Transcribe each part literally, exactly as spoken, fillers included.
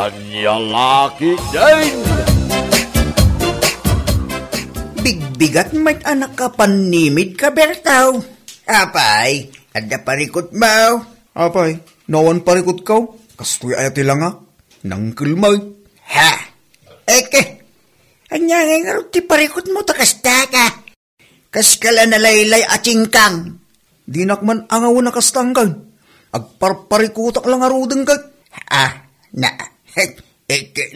Ania la ketdin? Bigbigat met a nakapannimidka, Bertaw. Apay, adda parikutmo? Apay, no awan parikutko, kastoy aya ti langak. Nangkel met. Ha? Eke, ania ngay ngarud ti parikutmo ta kasta ka? Kaskala nalaylay a tsingkang. Dinak man angawen a kasta, angkel. Agparparikutak la ngaruden ket. Ah, na, eh,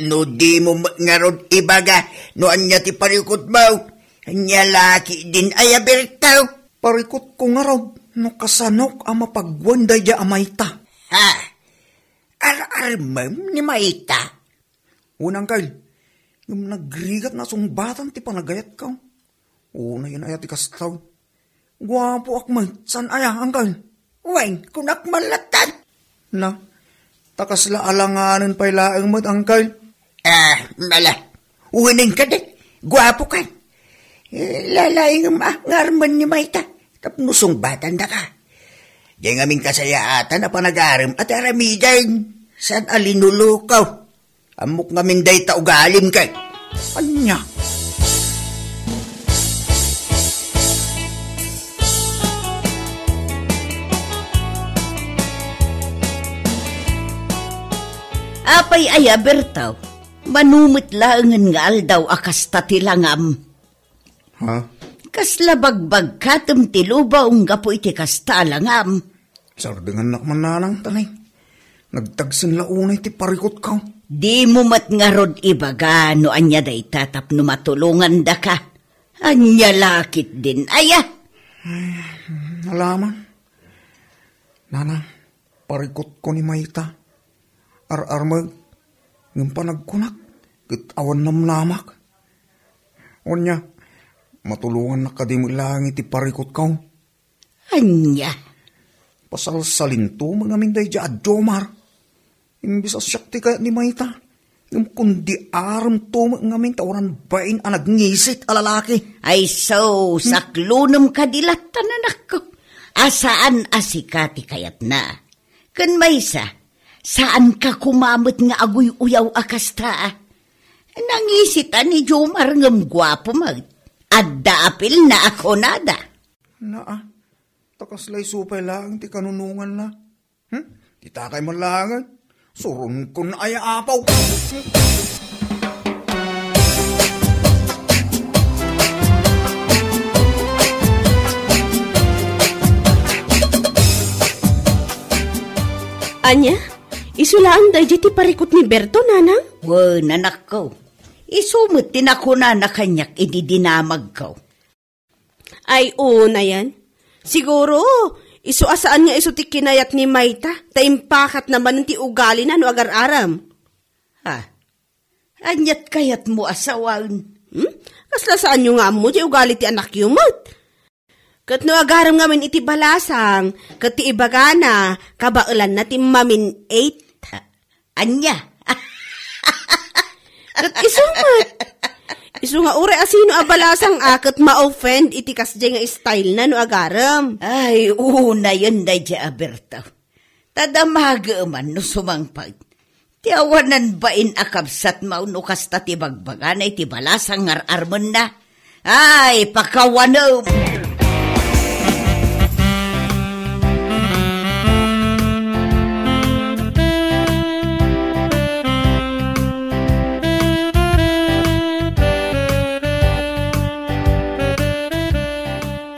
no dimo met ngarud ibaga no ania ti parikutmo. Ania la ketdin aya, Bertaw? Parikutko ngarud no kasanok a mapagwan daydiay a mayta. Ha? Ar-armem ni mayta? Wen, angkel, ngem nagrigat nga sungbatan ti panagayatko. Unayen aya ti kasta. Guapoak met, saan aya, angkel? Wen, kunak man latta. Na, ta kasla alanganen pay laeng met, angkel. Ah, mala. Wen, angkel, guapokan. Eh, lalaingem a nga armen ni mayta tapno sungbatandaka. Diay ngamin kasayaatan a panagarem a ti aramiden. Saan a linulukaw? Ammok ngamin dayta ugalim ket. Ania? Apay aya, Bertaw? Mano met laengen nga aldaw a kasta ti langam? Ha? Kasla bagbagkatem ti lubong gapu iti kasta a langam? Sardengannak man, nanang, tanay. Nagtagsen la unay ti parikutko. Dimo met ngarud ibaga no ania dayta tapno matulongandaka. Ania la ketdin aya? Ay, nalaman. Nanang, parikutko ni mayta. Ar-armek, ngem panagkunak, ket awan namnamak. Ania, matulongannak kadi met laeng iti parikutko? Ania? Pasalsalinto met ngamin daydiay a Jomar. Imbes a siak ti kayat ni mayta, ngem kundi aremto met ngamin ta awan bain a nagngisit a lalaki. Ay, so, hmm? Saklonem kadi latta, anakko. A saan a sika ti kayatna. Ken maysa, saanka koma met nga aguy-uyaw a kasta, a? Nangisit a ni Jomar ngem guapo met. Adda apilna a kunada. Naa, ta kasla isu pay laeng ti kanunonganna. Hmm? Ditakay man laengen. Suronkon aya, apo. Ania? Isu laeng daydiay ti parikut ni Berto, nanang? Wen, anakko. Isu met ti nakunana kaniak idi dinamagko. Ay, unayen. Siguro, isu a saan nga isu ti kinayat ni mayta, ta impakatna manen ti ugalina no agar-arem. Ha? Aniat kayatmo a sawen? Hmm? Kasla saanyo nga ammo ti ugali ti anakyo met? Ket no agarem ngamin iti balasang, ket ti ibagana, kabaelanna ti mamin-ate. Ania? Ket isu met. Isu nga uray a sino a balasang a ket ma-offend iti kasdiay nga style na no agarem. Ay, unayen daydiay a Berto. Ta damagem man no sumangpet. Ti awanan bain a kabsat mao no kasta ti bagbagana iti balasang nga ar-armenna. Ay, pakawanem!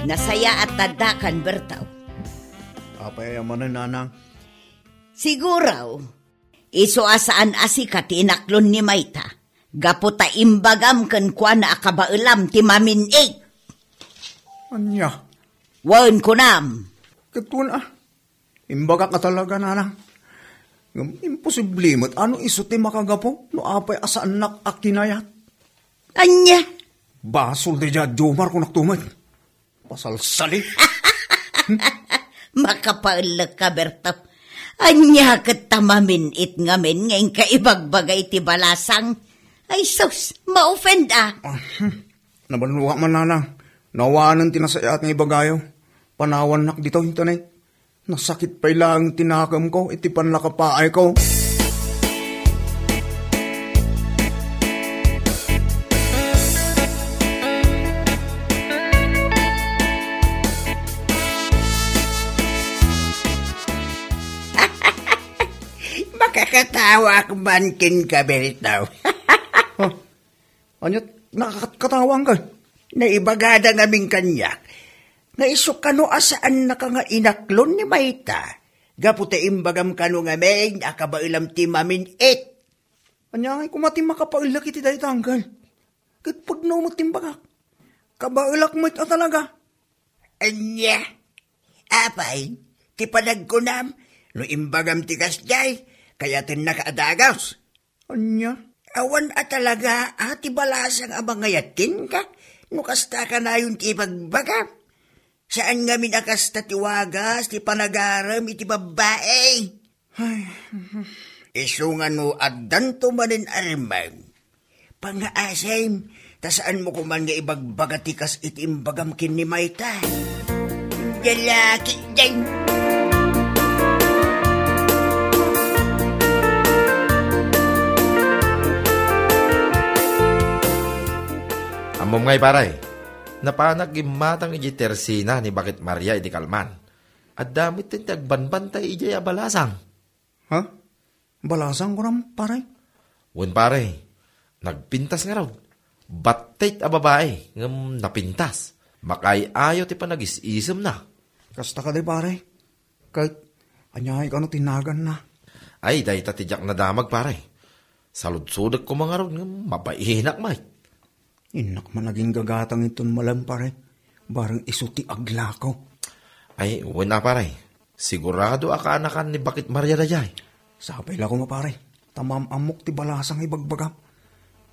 Nasayaat ta addakan, Bertaw. Apay a manen, nanang? Siguro, isu a saan a sika ti inaklon ni mayta, gapu ta imbagam kenkuana a kabaelam ti mamin-ate. Ania? Wen, kunam. Ket wen a, imbagak a talaga, nanang. Ngem imposible met a no isu ti makagapu no apay a saannak a kinayat. Ania? Basol daydiay a Jomar, kunakto met. Pasalsali. Makapaellek ka, Berto. Ania ket ta mamin-ate ngamin nga inka ibagbaga iti balasang? Ay sus, ma-offend a. Ah, hmm. Nabannoak man, nanang. No awanen ti nasayaat nga ibagayo, panawannak ditoy, tanay. Nasakit pay laeng ti nakemko iti pannakapaayko. Kakatawak man kenka, Berto. Ha? Ania ti nakakatkatawa, Anggal? Naibagada ngamin kaniak nga isu kano a saannaka nga inaklon ni Mayta, gapu ta imbagam kano ngamin a kabaelam ti mamin-it. Ania ngay koma ti makapaellak iti dayta, Anggal? Ket pudno met ti imbagak. Kabaelak met a talaga. Ania? Apay, ti panagkunam, no imbagam ti kasdiay, kayatennaka a dagus. Ania? Awan a talaga a ti balasang a mangayat kenka, no kasta kanayon ti ibagbagam. Saan ngamin a kasta ti wagas ti panagarem iti babbai. Ay. Isu nga no addanto manen a rimeng, pangngaasim, ta saanmo koman nga ibagbaga ti kas iti imbagam ken ni Mayta. Lalaki diay. Ammom ngay, pare, napanak gimmatang idiay tersina ni Bakit Maria iti kalman. Adda met ti agbanbantay idiay a balasang. Ha? Balasang, kunam, pare? Wen, pare. Nagpintas ngarud. Battit a babai, ngem napintas. Makaay-ayo ti panagis-isemna. Kasta kadi, pare? Ket aniay kano ti naganna? Ay, dayta ti diak nadamag, pare. Saludsodek koma ngarud ngem mabainak met. Innak man aginggagatang inton malem, pare. Bareng isu ti aglako. Ay, wen a, pare. Sigurado a kaanakan ni Bakit Maria daydiay. Sapay la koma, pare. Ta maam-ammok ti balasang ibagbagam.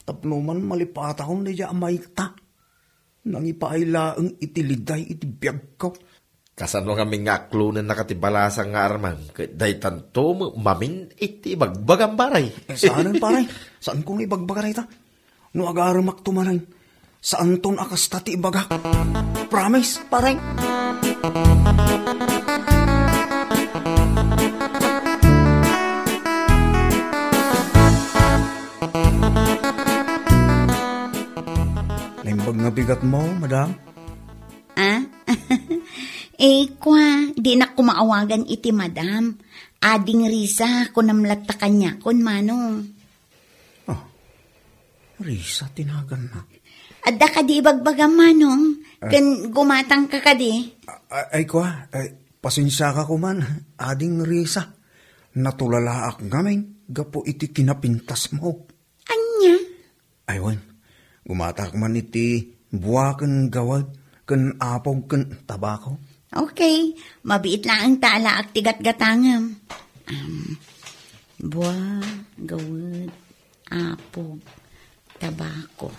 Tapno man malipatakon daydiay a Mayta. Nangipaay laeng iti liday iti biagko. Kasano ngamin nga aklonennaka ti balasang nga armem ket daytanto met mamin-it ti ibagbagam, pare? Eh, saanen, pare. Saanko nga ibagbaga dayta. No agaremakto manen, saanton a kasta ti ibagak. Promise, pare. Naimbag nga bigatmo, madam? Ah? Eh, kua, dinak koma awagan iti madam. Ading Risa, kunam latta kaniakon, Manong. Oh, Risa ti naganna. Adda kadi ibagbagam, Manong? Ah. Ken gumatangka kadi? A-, ay, kua, ay, pasensiaka koman, Ading Risa. Natulalaak ngamin gapu iti kinapintasmo. Ania? Ay, wen, gumatak man iti bua ken gawad ken apog ken tabako. Okay, mabiit laeng ta alaak ti gatgatangem. Um, bua, gawad, apog, tabako.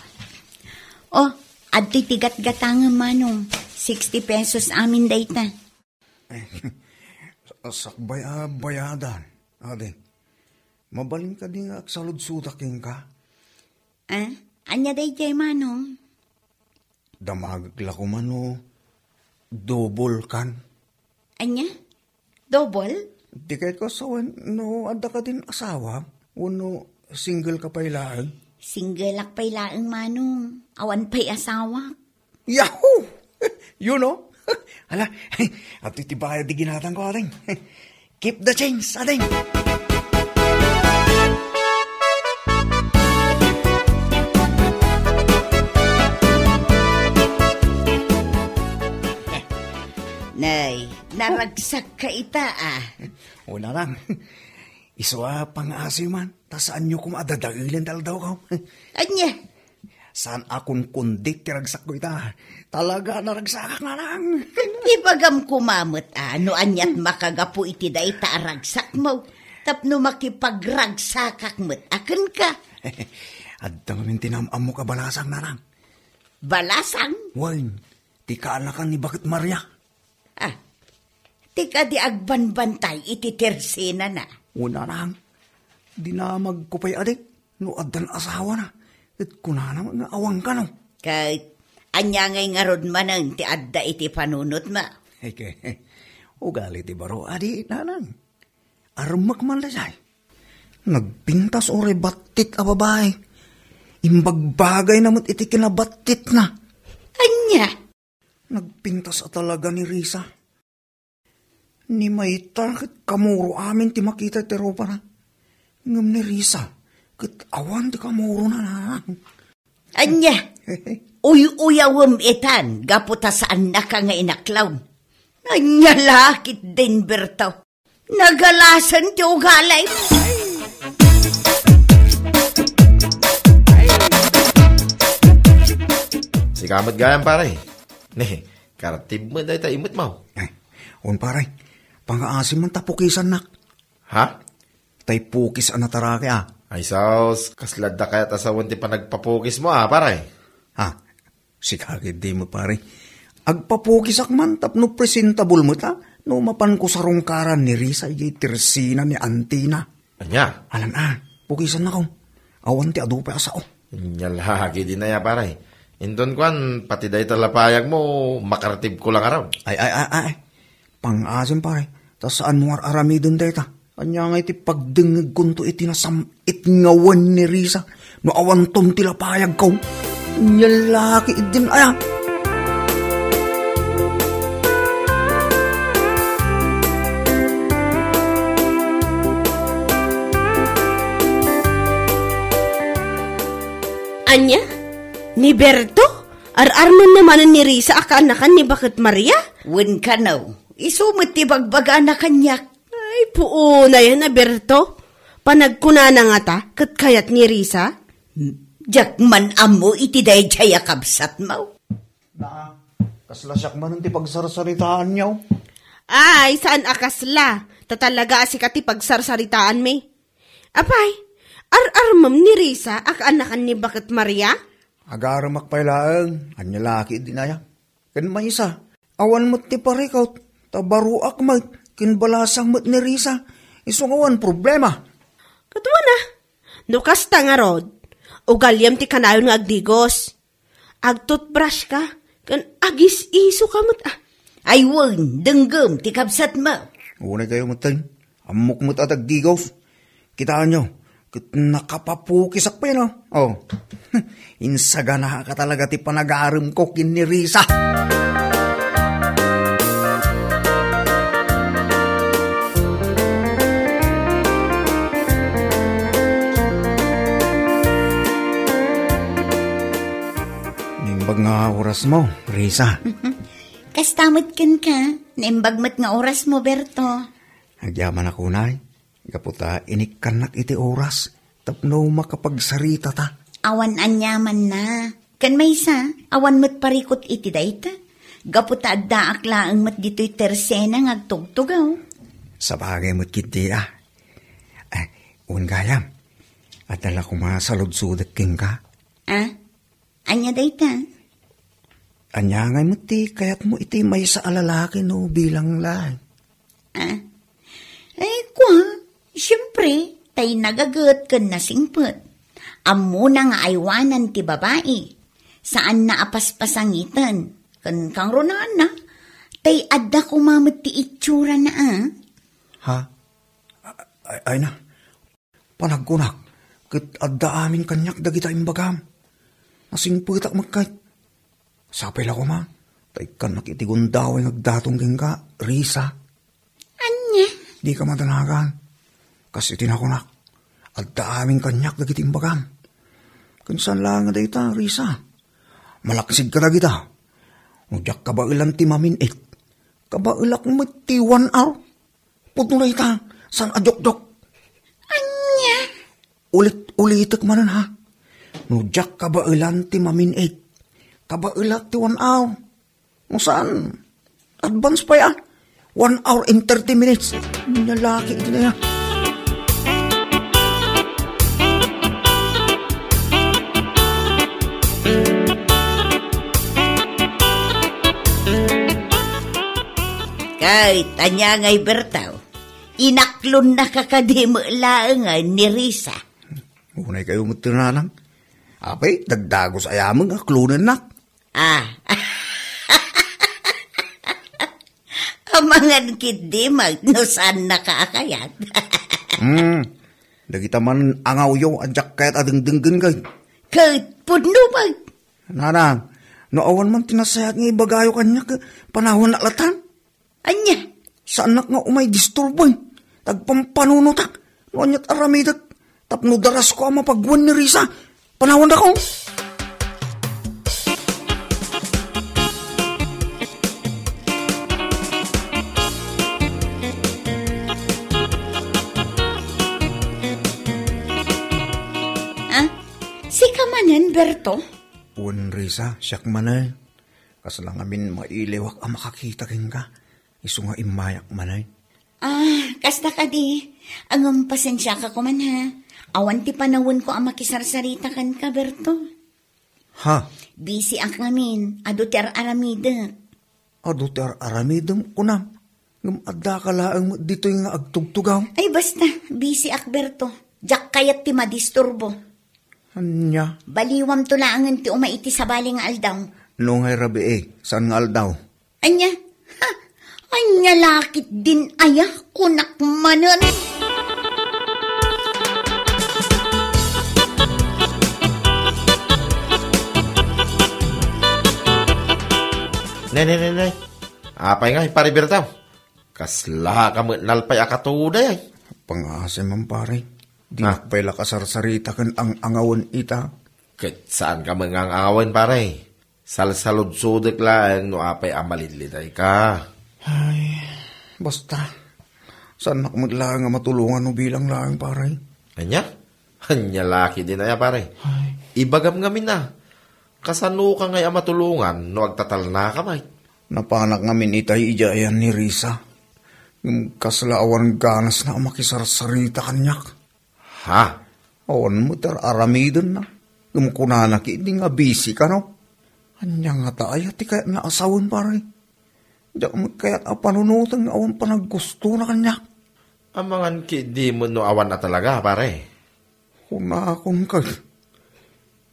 Oh, adtoy ti gatgatangem, Manong. Sixty pesos amin dayta. Sakbay a bayadan, adi. Mabalin kadi nga agsaludsodak kenka? Ah, ania daydiay, Manong? Damagek la koma no double kan. Ania? Double? Di kayat ko sawen no adda kadin asawa, wenno single ka pay laeng? Single ak pay laeng, Manong. Awan pay asawak. Yahoo! You know? Hala, adtoy ti bayad ti ginatangko, ading. Keep the change, ading. Nay, naragsak ka ita, ah. Una lang. Isu a pangngaasim man, ta saanyo koma a dadaelen ti aldaw ko. Ania? Saan a kunkundit ti ragsakko ita. Talaga, naragsakak, nanang. Ibagam koma met, ah, no aniat makagapu iti dayta a ragsakmo, tapno makipagragsakak met a kenka. Adda ngamin ti naam-ammok a balasang, nanang. Balasang? Wen, ti kaanakan ni Bakit Maria. Ah, ti kadi agbanbantay iti tersenana. Una, nang, dinamagko pay, adi, no addan asawana, ket kunana nga awan kano. Ket ania ngay ngarud manen ti adda iti panunotna? Eke, ugali ti baro, adi, nanang. Armek man daydiay. Nagpintas uray battit a babai. Imbagbagayna met iti kinabattitna. Ania? Nagpintas a talaga ni Risa. Ni Mayta ket kamuro amin ti makita iti rupana. Ngem ni Risa, ket awan ti kamurona. Ania? Uy-uyawem itan, gapu ta saannaka nga inaklawem. Ania la ketdin, Berto? Nagalasen ti ugalim. Sika met gayam, pare. Ne, karatib met dayta imet mo. Ay, un, pare. Pangaasim man ta pukisannak. Ha? Tay pukis a nataraki, a. Ay, sus, kasla adda kayat a sawen ti panagpapukis mo, a, pare? Ha? Sika ketdi met, pare. Agpapukisak man tapno presentable met, a, no mapanko sarungkaran ni Risa idiay tersena ni antina. Ania? Alan, a, pukisannakon. Awan ti adu pay a sao. Ania la ketdin aya, pare. Inton kuan, pati dayta la payag mo, makaratibko la ngarud. Ay, ay, ay, ay. Pangaasim, pare. Ta saanmo ar-aramiden dayta. Ania ngay ti pagdengngegkonto iti nasam-it nga wen ni Risa no awanton ti lapayagko? Ania la ketdin aya? Ania? Ni Berto? Ar-armenna manen ni Risa a kaanakan ni Baket Maria? Wen kano, isu met ti bagbagana kaniak. Ay, puonayan a Berto. Panagkunana ngata, ket kayat ni Risa? Diak man ammo iti daydiay a kabsatmo. Naa, kasla siak manen ti pagsarsaritaanyo. Ay, saan a kasla. Ta talaga a sika ti pagsarsaritaanmi. Apay, ar-armem ni Risa a kaanakan ni Baket Maria? Agaremak pay laeng, ania la ketdin aya? Ken maysa, awan met ti parikut, ta baroak met, ken balasang met ni Risa, isu nga awan problema. Ket wen a, no kasta ngarud, ugaliam ti kanayon nga agdigos. Agtoothbrush ka, ken agis-iso ka met, a. Ay wen, denggem ti kabsatmo. Unay kayo met, tay. Ammok met a dagdigos. Kitaenyo, ket nakapapukisak pay, no? Oh. Insaganaak talaga ti panagaremko ken ni Risa. Naimbag nga orasmo, Risa. Kasta met kenka, naimbag met nga orasmo, Berto. Agyamanak unay, gapu ta inikkannak iti oras tapno makapagsaritata. Awan aniamanna. Ken maysa, awan met parikut iti dayta. Gapu ta addaak laeng met ditoy tersena nga agtugtugaw. Sabagay met ketdi, a. Eh, wen gayam, adda la koma saludsodek kenka. A? Ania dayta? Ania ngay met ti kayatmo iti maysa a lalaki no bilang laeng? A? Eh, kua, siempre, tay nagaget ken nasingpet. Ammona nga aywanan ti babai. Saanna a paspasangiten. Ken kangrunaanna, tay adda koma met ti itsurana, a. Ha? Ay, ay na. Panagkunak, ket adda amin kaniak dagita imbagam. Nasingpetak met kay. Sapay la koma, ta ikkannak iti gundaway nga agdaton kenka, Risa. Ania? Dika madanagan. Kas iti nakunak, adda amin kaniak dagiti imbagam. Ken saan laeng nga dayta, Risa. Malaksid kadagita. No diak kabaelan ti mamin-it, kabaelak met ti one hour. Pudno dayta, saan a jokjok. Ania? Ulit-ulitek manen, ha. No diak kabaelan ti mamin-it, kabaelak ti one hour. No saan, advance pay, a. One hour and thirty minutes. Nia la ketdi aya. Ket ania ngay, Berto? Inaklonnaka kadi met laeng ni Risa? Unay kayo met ti nanang. Apay, dagdagus aya met nga aklonennak. A. Amangan ketdi met no saannaka a kayat. Hmm. Dagita man angawyo a diak kayat a dengdenggen kay. Ket pudno met. Nanang, no awan man ti nasayaat nga ibagayo kaniak, panawannak latan. Ania? Saannak nga umay disturboen. Tagpampanunotak. No aniat aramidek. Tapno darasko a mapagwan ni Risa. Panawandako. Ah, sika manen, Berto? Wen, Risa, siak manen. Kasla ngamin mailiwak a makakita kenka. Isu nga immayak manen. Ah, kasta kadi. Ngem pasensiaka koman, ha. Awan ti panawenko a makisarsarita kenka, Berto. Ha? Busy-ak ngamin. Adu ti ar-aramidek. Adu ti ar-aramidem, kunam. Ngem addaka laeng met ditoy nga agtugtugaw. Ay, basta. Busy-ak, Berto. Diak kayat ti madisturbo. Ania? Baliwamto laengen ti umay iti sabali nga aldaw. No, ngay rabii, saan nga aldaw? Ania? Ha? Ania la ketdin aya, kunak manen. Ne, ne, ne, ne. Apay ngay, Pare Berto? Kaslaka met nalpay a katuday, ay. Pangasim man, pare. Dinak pay la kasarsarita ken ang-angawen ita. Ket saanka met nga ang-angawen, pare. Salsaludsodek laeng no apay a malidlitayka. Ay, basta. Saannak met laeng a matulongan no bilang laeng, pare. Ania? Ania la ketdin aya, pare? Ay. Ibagam ngamin a. Kasanoka ngay a matulongan no agtatalnaka met? Napanak ngamin itay idiay ayan ni Risa. Ngem kasla awan ganasna a makisarsarita kaniak. Ha? Awan met ar-aramidenna. Ngem kunana ketdi nga busy kano. Ania ngata aya ti kayatna a sawen, pare? Diak met kayat a panunoten nga awan panaggustona kaniak. Amangan ketdi met no awan a talaga, pare. Kunakon kay,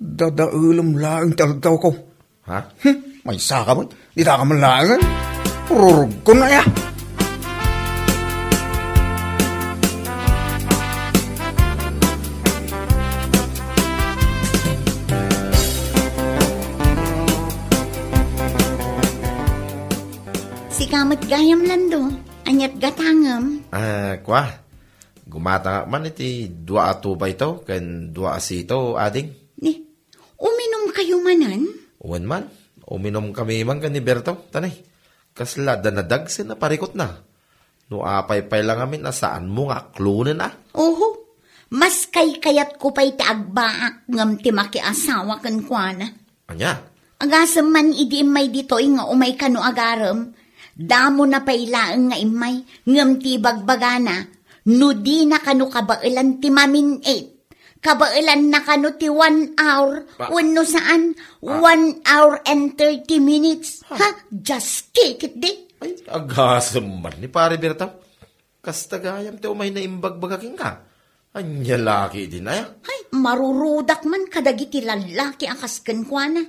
dadaelem laeng ti aldaw ko. Ha? Hmm, maysaka met. Dita ka man laeng. Rurugkon aya. Sika met gayam, Lando. Aniat gatangem? Ah, kua. Gumatangak man iti dua a tubayto ken dua a sito, ading. Ni, uminumkayo manen? Wen man, uminumkami man ken ni Berto, tanay. Kasla da nadagsen a parikutna. No apay pay la ngamin a saanmo nga aklonen a? Oho, mas kaykayatko pay ti agbaak ngem ti makiasawa kenkuana. Ania? Agasem man idi immay ditoy nga umay kano agarem, damona pay laeng nga immay, ngem ti ibagbagana, no dina kano kabaelan ti mamin-it, kabaelanna kano ti one hour, Pa- wenno saan, Ah. one hour and thirty minutes. Ah. Ha? Just kick it, di? Ay, agasem man ni Pare Berto. Kasta gayam ti umay naimbagbaga kenka. Ania la ketdin aya? Ay, marurudak man kadagiti lallaki a kas kenkuana.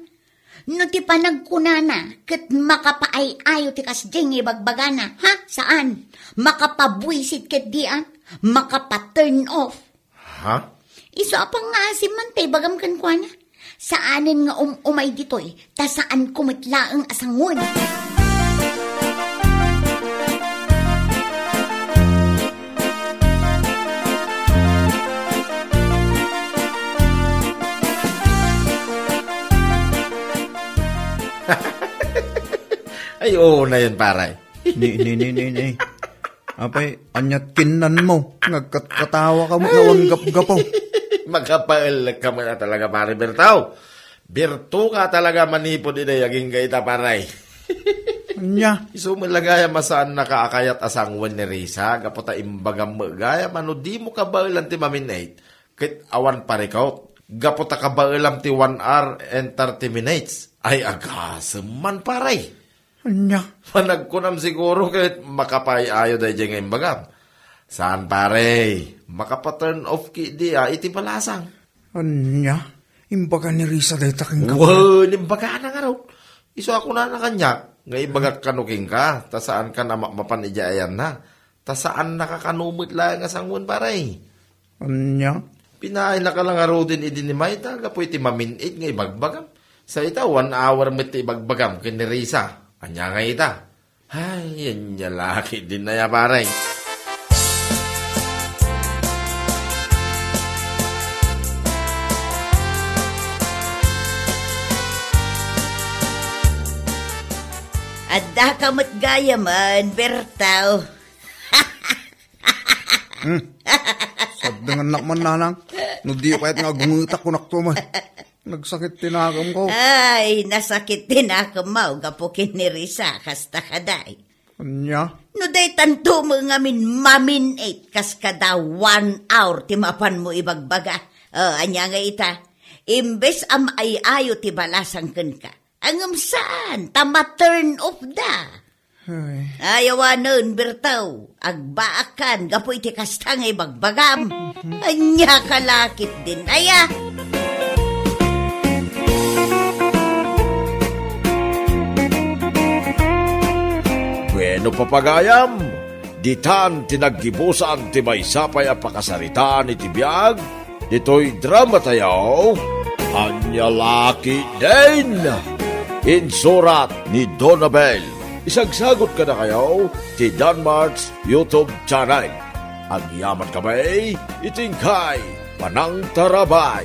No ti panagkunana ket makapaay-ayo ti kasdiay nga ibagbagana, ha? Saan? Makapabuisit ketdi a, makapa-turn off. Ha? Isu a pangngasim man ta ibagam kenkuana. Saanen nga um-umay ditoy, ta saanko met laeng a sangoen. Ay, oo na yun, pare. Ni, ni, ni, ni, ni. Apay, aniat kinnanmo? Nagkatkatawa ka mo, awan gapgapaw. Makapaellek ka man talaga, Pare Berto. Berto ka talaga manipud iday agingga ita, pare. Ania? Isu met la gayam a saannaka a kayat a sangoen ni Risa, gapu ta imbagam met gayam a no dimo kabaelan ti mamin-it, ket awan parikut. Gapu ta kabaelam ti one hour and thirty minutes. Ay, agasem man, pare. Ania? Panagkunam siguro ket makapaay-ayo daydiay nga imbagam. Saan, pare? Makapa-turn off ketdi a iti balasang. Ania? Imbaga ni Risa dayta kenka? Wen, imbagana ngarud. Isu a kunana kaniak nga ibagak kano kenka, ta saankan a mapmapan idiay ayanna. Ta saannaka kano met laeng a sangoen, pare. Ania? Pinaayna ka la ngaruden idi ni Mayta gapu iti mamin-it nga ibagbagam. Sa ita, one hour met ti ibagbagam ken ni Risa. Ania nga ita? Ay, ania la ketdin aya, pare. Addaka met gayamen, Bertaw. Hmm. Saddengennak man, nanang. No diyo kayat nga agungetak, kunakto man. Nagsakit ti nakemko. Ay, nasakit ti nakemmo gapu ken ni Risa, kasta kadi. Ania? No daytanto met ngamin mamin-it kas kada one hour ti mapanmo ibagbaga. O, ania nga ita? Imbes a maay-ayo ti balasang kenka. Ngem saan, ta ma-turn off da. Ay. Ay, awanen, Bertaw. Agbaakan gapu iti kasta nga ibagbagam. Mhm. Ania ka lakit din, aya? Bueno, papagayam, ditan ti naggibusan ti maysa pay a pakasaritaan iti biag ditoy drama tayo, Ania Lakit Din. Insurat ni Donabel. Isagsagot kadakayo ti Danmart's YouTube channel. Agyaman kami iti inkay panangtarabay.